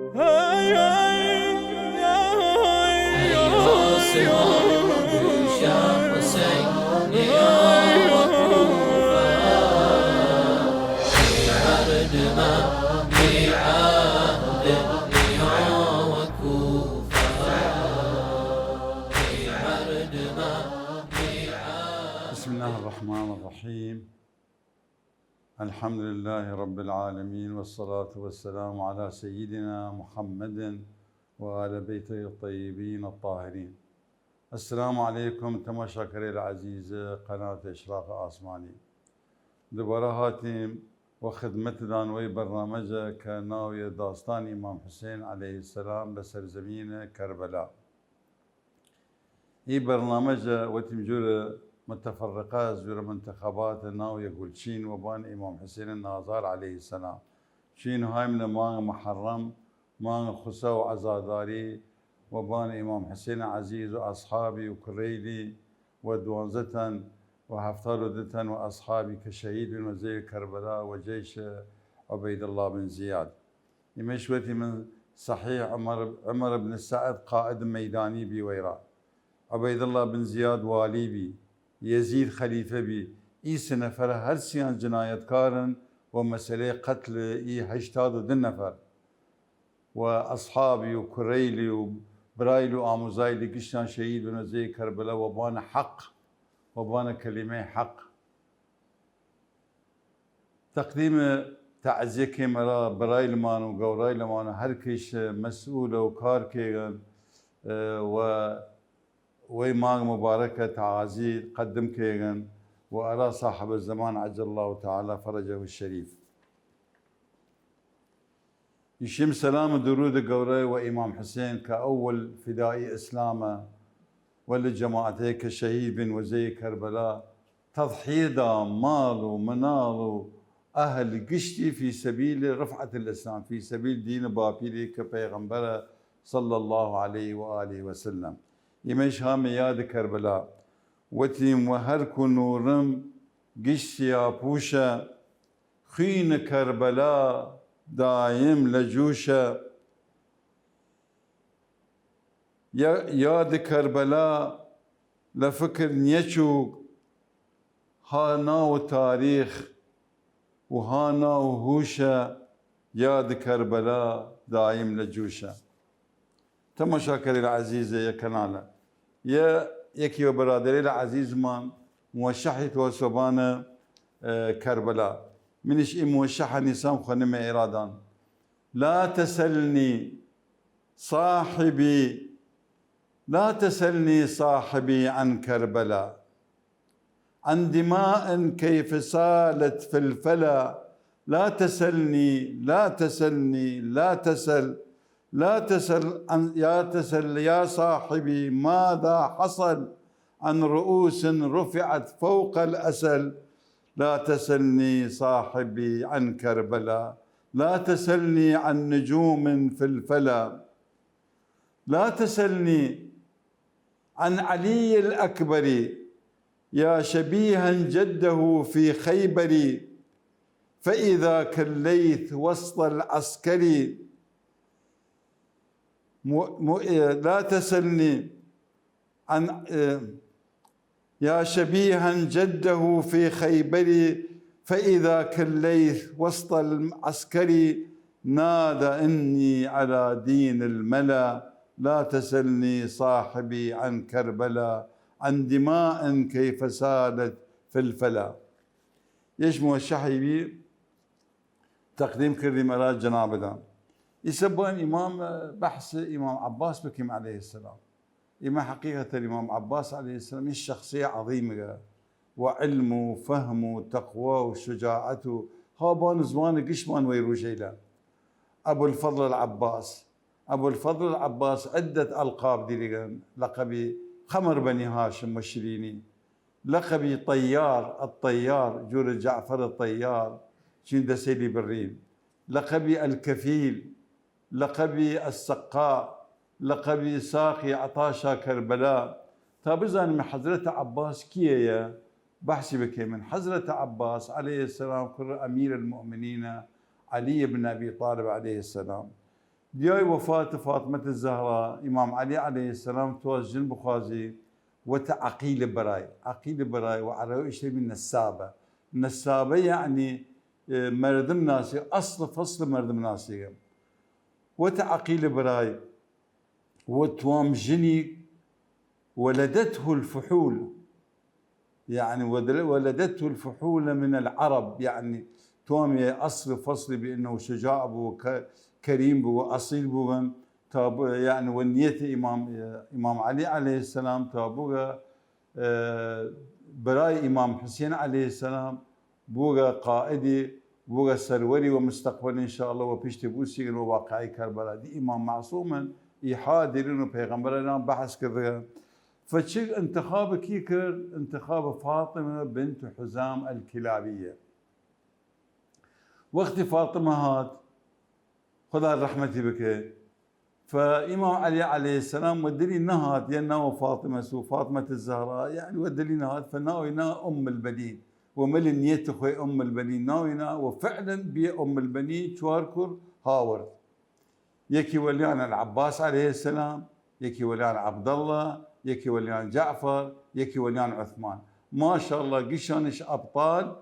بسم الله الرحمن الرحيم. الحمد لله رب العالمين، والصلاة والسلام على سيدنا محمد وآل بيته الطيبين الطاهرين. السلام عليكم تماشاكري العزيزة قناة إشراق آسماني. دوباره هاتیم و خدمتدان وی برنامج که ناوی داستان امام حسین علیه السلام بسرزمین کربلا. این برنامج وتم جور متفرقة زور منتخبات ناوية قلشين وبان إمام حسين الناظر عليه السلام. شين هاي من ما محرم ما خسا وعزاداري وبان إمام حسين عزيز وأصحابي وكريلي ودوانزة وهفتار ودتن وأصحابي كشهيد من وزير كربلاء وجيش عبيد الله بن زياد. يمشوتي من صحيح عمر بن السعد قائد ميداني بويراء، عبيد الله بن زياد والي بي، يزيد خليفة بي. إي سنفر هرسيان جنايت كارن ومسألة قتل إي هشتاد دن نفر وأصحابي وكريلي وبرايلي وآموزايلي قشتان شهيد ونزي كربلاء وبانا حق وبانا كلمة حق. تقديم تعزية كاميرا برايل مان وقورايل مان هركش مسؤولة وكاركيغن ويماغ مباركة تعازي قدم كيغن وأرى صاحب الزمان عجل الله تعالى فرجه الشريف. يشم سلام درود قوري وإمام حسين كأول فدائي إسلامه ولجماعته كشهيد بن وزي كربلاء، تضحية مال ومنال أهل قشتي في سبيل رفعة الإسلام، في سبيل دين بابيلي كبيغمبر صلى الله عليه وآله وسلم. يمش هام ياد كربلاء وتيم وهركو نورم قشيا بوشا خين كربلاء دايم لجوشا. ياد كربلاء لفكر نيشو هاناو تاريخ وهاناو هوشا. ياد كربلاء دايم لجوشا. تماشاكري العزيزة يا كنالة يا يكي وبرادري العزيز مان موشحي وسبانة كربلاء منش موشحة نسام خنم إرادان. لا تسلني صاحبي لا تسلني صاحبي عن كربلاء، عن دماء كيف سالت في الفلا. لا تسلني لا تسلني لا تسل لا تسل يا صاحبي ماذا حصل عن رؤوس رفعت فوق الأسل. لا تسلني صاحبي عن كربلاء، لا تسلني عن نجوم في الفلا. لا تسلني عن علي الأكبر يا شبيها جده في خيبر، فإذا كالليث وسط العسكري. لا تسلني عن يا شبيها جده في خيبر، فإذا كالليث وسط العسكري نادى إني على دين الملا. لا تسلني صاحبي عن كربلاء، عن دماء كيف سالت في الفلا. يش موشحي بي تقديم كردي مرات جنابدان يسبون إمام بحث إمام عباس بكم عليه السلام. إما حقيقة الإمام عباس عليه السلام هي شخصية عظيمة وعلمه وفهمه وتقواه وشجاعته هابان زمان قشمان ويروجيلا. أبو الفضل العباس، أبو الفضل العباس عدة ألقاب دي لقبي خمر بني هاشم والشريني، لقبي طيار الطيار جور جعفر الطيار شين سيدي بالريم، لقبي الكفيل، لقبي السقاء، لقبي ساقي عطاشا كربلاء. تابزان من حضرة عباس كيا بحثي بكي من حضرة عباس عليه السلام كر أمير المؤمنين علي بن أبي طالب عليه السلام دياي وفاة فاطمة الزهراء إمام علي عليه السلام توجه بخازي وتعقيل براي عقيل براي وعربي شيء من النسابة. النسابة يعني مردم ناسي أصل فصل مردم ناسي وتعقيل براي وتوام جني ولدته الفحول، يعني ولدته الفحول من العرب، يعني تومي أصل فصل بأنه شجاع بو كريم بو أصيل بو يعني ونية إمام علي عليه السلام تابوغا براي إمام حسين عليه السلام بوغا قائدي بوغا سروري ومستقبل إن شاء الله وبيشتي بوسي وواقعي كربلاء دي إمام معصوما يحاضرين وبيغمبرنا بحث كذا. فشي انتخاب كيكر انتخاب فاطمة بنت حزام الكلابية. وقت فاطمة هات خذها رحمتي بك، فإمام علي عليه السلام ودلي نهات يناو فاطمة سو فاطمة الزهراء، يعني ودلي نهات فناوينا أم البنين ومل نيت خوي أم البنين ناوينا، وفعلا بي أم البنين شواركر هاور يكي وليان العباس عليه السلام، يكي وليان عبد الله، يكي وليان جعفر، يكي وليان عثمان، ما شاء الله قشانش أبطال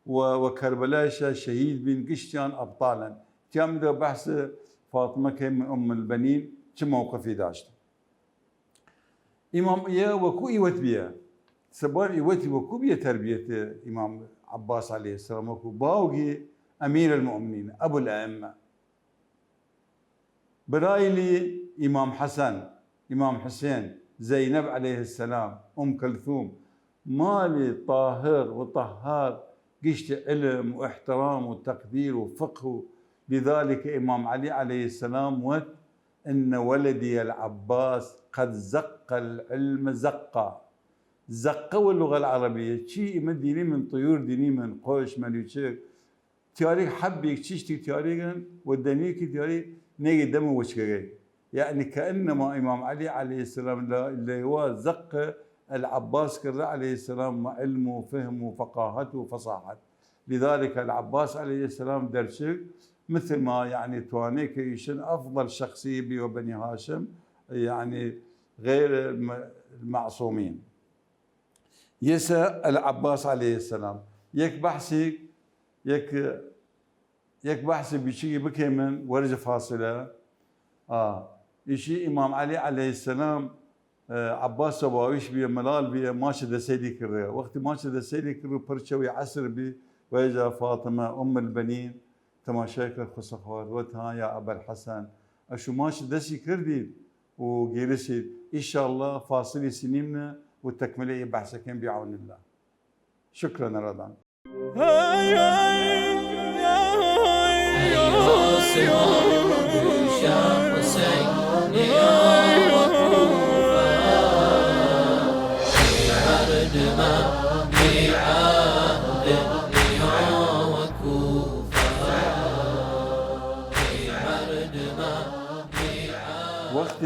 وكربلاء شهيد بين قشتان أبطالا. كم ذا بحث فاطمة كم أم البنين كم موقفي داشت إمام إياه وكو إيوت بيا سبار إيوتي وكو بيا تربية إمام عباس عليه السلام وكو باوغي أمير المؤمنين أبو الأئمة. برايلي إمام حسن إمام حسين زينب عليه السلام أم كلثوم مالي طاهر وطهار قشت علم واحترام وتقدير وفقه. لذلك إمام علي عليه السلام إن ولدي العباس قد زق العلم زقا واللغة العربية شيء من ديني من طيور ديني من قوش مليوشيك تاريخ حبيك تشتي تاريخا ودنيك تاريخ نيجي دم وشكري، يعني كأنما إمام علي عليه السلام اللي هو زق العباس كرة عليه السلام علمه وفهمه وفقاهته وفصاحته. لذلك العباس عليه السلام درشك مثل ما يعني توانيك يشن أفضل شخصية بي وبني هاشم، يعني غير المعصومين. يسأل العباس عليه السلام يك بحثي بشي بكي من ورجة فاصلة يشي إمام علي عليه السلام عباس سباويش بي ملال بي ماشي دا سيدي كرة، وقت ماشي دا سيدي كرة برشوي عسر بي ويجا فاطمة أم البنين تماشيك الخصخور وتها يا أبا الحسن أشو ماشي دسي كردي وجيرسي إن شاء الله فاصلي سنيننا والتكملية بحثكين بعون الله. شكرا رضا. وقت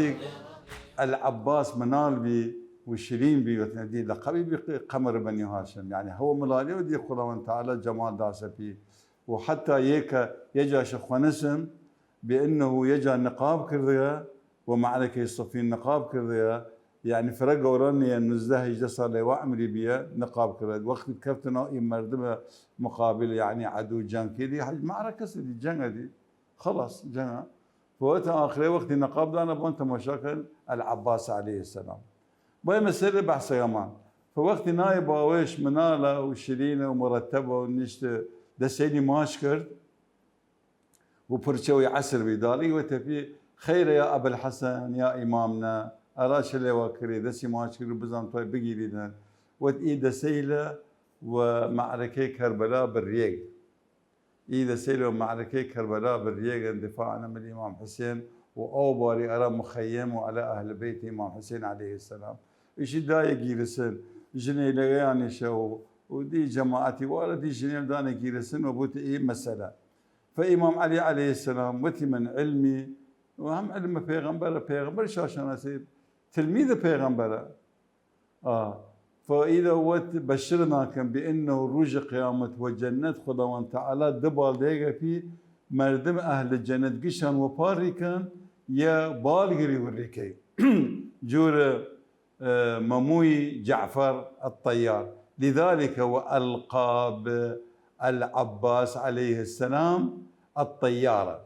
العباس منال بي وشيرين بي وتندي لقبي بقمر بني هاشم، يعني هو ملالي ودي خلوان تعالى جمال داسه بي، وحتى يكا يجا شخونسم بانه يجا نقاب كرديا ومعركه يصفين نقاب كرديا، يعني فرق وراني انه الزهج جسر لي وعمري بيا نقاب كرديا. وقت كفتنا مردمه مقابل يعني عدو جان كذي معركه سدي جنة دي خلاص جنة. فوقتها اخر وقت النقاب ده انا بنت مشاكل العباس عليه السلام باي مسير بحث يمان. فوقت نايب واويش مناله وشيرينه ومرتبه ونشت دسيني ماشكر وبرشوي عسر بيدالي وتفي خير يا ابا الحسن يا امامنا اراش اللي واكري دسي ماشكر بزام طيب بقي لنا وايد سيله ومعركه كربلاء بالريق. إذا سيلوا معركة كربلاء بالريق دفاعنا من الإمام حسين وأوباري أرى مخيم على أهل بيت الإمام حسين عليه السلام. إيش دايق يرسل جني لغياني شو ودي جماعتي ولا دي جني دانا يرسل وبوت إيه مسألة. فإمام علي عليه السلام وتي من علمي وهم علم بيغمبر شاشنا سيد تلميذ بيغمبر فإذا بشرناكم بأنه روج قيامة وجنة خدوان تعالى دبال ديغا في مردم أهل الجنة قشان وباريكان يا بالغري وريكي جور مموي جعفر الطيار. لذلك وألقى بالعباس عليه السلام الطيارة.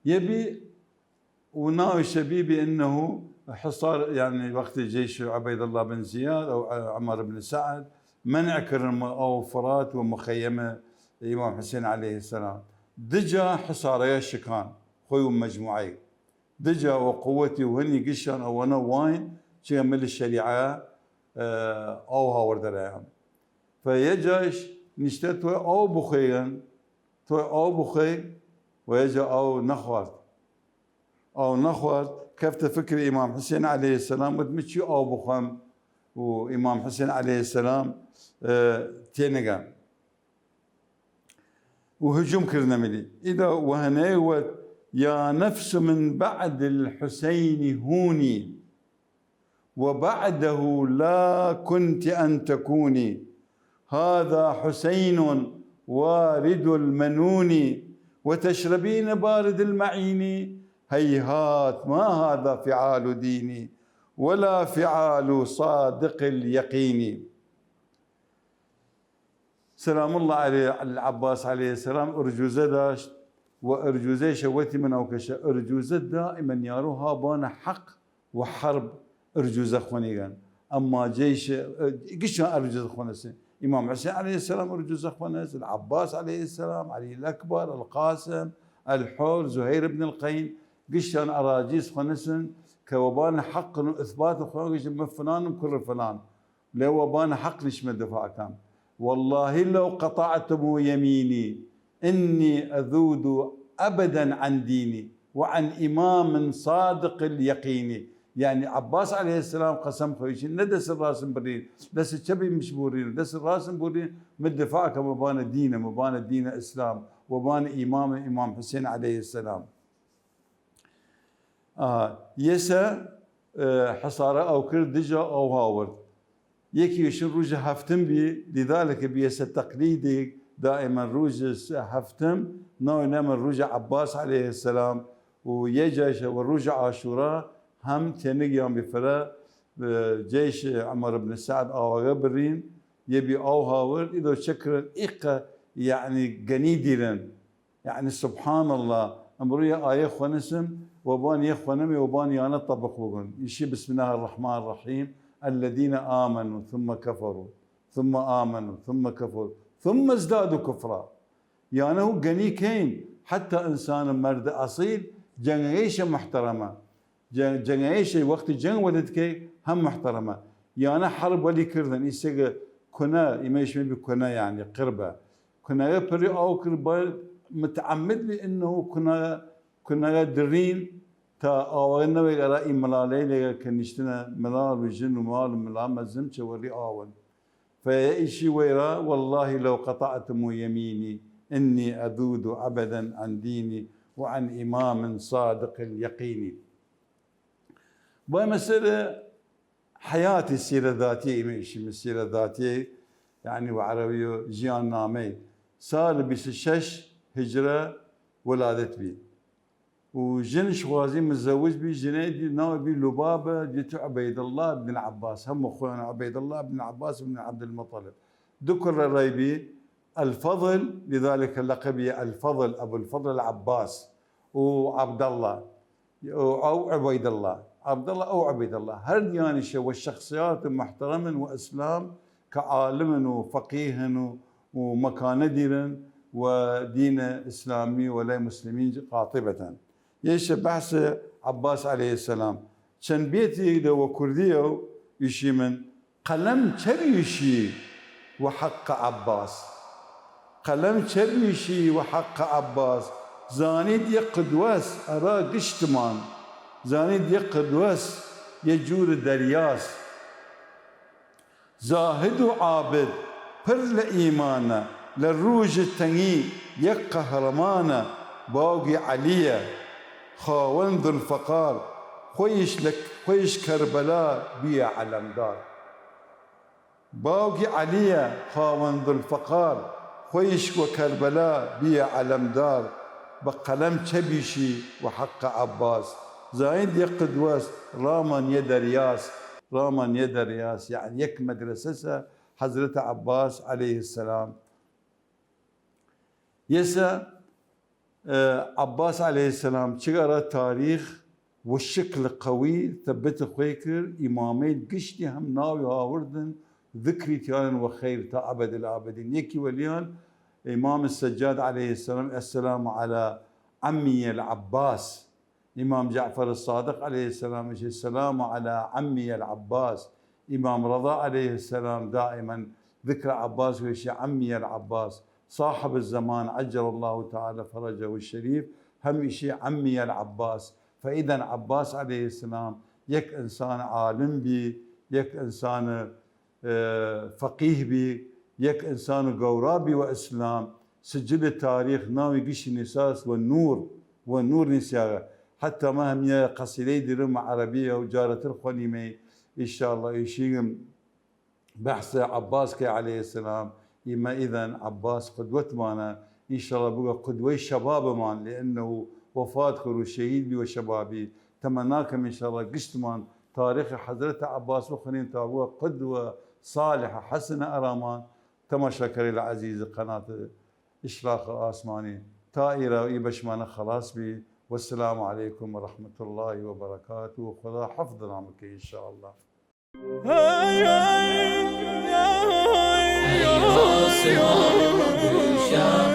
يبي وناوي شبيبي انه حصار يعني وقت جيش عبيد الله بن زياد او عمر بن سعد منع كرم او فرات ومخيمه الامام حسين عليه السلام. دجا حصاري الشكان خوي مجموعي دجا وقوتي وهني قشان او انا وين شي من الشريعه او هاورد رايهم فيجاش نشتتوا او بخيا تو او بخي ويجا او نخوات او نخوات كيف فكر الامام حسين عليه السلام ودمشي او بخم وامام حسين عليه السلام تينقا وهجوم كرنملي اذا وهنيوت يا نفس من بعد الحسين هوني وبعده لا كنت ان تكوني هذا حسين وارد المنون وتشربين بارد المعين هيهات ما هذا فعال ديني ولا فعال صادق اليقين. سلام الله عليه العباس عليه السلام أرجوزة داشت وأرجوزة شوتي من أوكشة أرجوزة دائما ياروها بانا حق وحرب أرجوزة خونيغان أما جيش قشان أرجوزة خونسين إمام حسين عليه السلام أرجوزة خونس العباس عليه السلام علي الأكبر القاسم الحور زهير بن القين قشان أراجيس خونسن كوبان حق إثبات خونس من فلان وكل فلان لو بان حق ليش ما دفاع كان والله لو قطعتم يميني إني أذود أبدا عن ديني وعن إمام صادق اليقين. يعني عباس عليه السلام قسم خويشين ندس الراس برين دس الشبي مش بورين دس الراس بورين من دفاعك مبان دينه مبان دين إسلام وبان إمام حسين عليه السلام. يسا حصارة أو كردجة أو هاورد يكي يشن روجة هفتم بي لذلك بيسا تقليدي دائما روجة هفتم نوع نعمل روجة عباس عليه السلام ويجاش والروجة عاشوراء هم تنقيام بفراء جيش عمر بن سعد أو غبرين يبي أو هاورد إذا شكرا إيقا يعني قنيدرا يعني سبحان الله أمرية آية خونسم وبان يخونمي وبان يانا طبق بقون يشي بسم الله الرحمن الرحيم الذين آمنوا ثم كفروا ثم آمنوا ثم كفروا ثم ازدادوا كفرا. يعني هو قني كين حتى إنسان مرد أصيل جنعيشة محترمة جنعيشة وقت جن ولدك هم محترمة. يعني حرب ولي كردن يسيق كنا يميش مبي كنا يعني قربة كنا يبري أو قربة متعمد لي إنه كنا درين تا آوان نوی گرایی ملالی لگه کنشتنا ملال و جن و مال و ملال مزم چه وری آون فإيشي ويرا والله لو قطعتم يميني إني أذود أبدا عن ديني وعن إمام صادق اليقين. بمسألة حياتي السيرة الذاتية ماشي من السيرة الذاتية يعني وعربي جيان نامي صار بسشش هجرة ولادت بي وجن شوازي متزوج بي جنيدي ناوي بي لبابه جيت عبيد الله بن العباس هم اخوان عبيد الله بن العباس بن عبد المطلب ذكر الريبي الفضل لذلك اللقب الفضل ابو الفضل العباس وعبد الله او عبيد الله عبد الله او عبيد الله هل يعني والشخصيات محترما واسلام كعالم وفقيه ومكاندر ودين اسلامي ولا مسلمين قاطبه. يش بحث عباس عليه السلام كان بيتي لو كرديه يشي من قلم تبيشي وحق عباس قلم تبيشي وحق عباس زانيد يقدوس أرى قشتمان زانيد يقدوس يجور درياس زاهد عابد پر إيمانه للروج التنين يقهرمانه باقي عليه خاون ذو الفقار خويش لك خويش كربلاء بيا علمدار باقي عليا خاون ذو الفقار خويش وكربلاء بيا علمدار بقلم شبيشي وحق عباس زايد يقدوس رامان يد رياس رامان يد رياس يعني يك مدرسة حضرة عباس عليه السلام يسا عباس عليه السلام شغرة تاريخ والشكل قوي ثبت خويكر إمامين قشتي هم ناوي هاوردن ذكري تيان وخير تا أبد الآبدين يكي وليان إمام السجاد عليه السلام السلام على عمي العباس إمام جعفر الصادق عليه السلام السلام على عمي العباس إمام رضا عليه السلام دائما ذكر عباس ويشي عمي العباس صاحب الزمان عجل الله تعالى فرجه الشريف هم شيء عمي العباس فإذا عباس عليه السلام يك إنسان عالم بي يك إنسان فقيه بي يك إنسان قورابي وإسلام سجل التاريخ ناوي قش نساس والنور نسياغا حتى ما هم يا قصيدة درم عربية وجارة الخنيمي إن شاء الله يشيغم بحث عباس كي عليه السلام إما إذن عباس قدوة معنا إن شاء الله بقى قدوة شباب معنا لأنه وفاة خرو شهيد بي وشبابي تمناكم إن شاء الله قشت معنا تاريخ حضرة عباس وخنين تابوها قدوة صالحة حسنة أرامان تم شكر العزيز قناة إشراق آسماني طائرة ويبش معنا خلاص بي والسلام عليكم ورحمة الله وبركاته وخدا حفظنا منك إن شاء الله. يا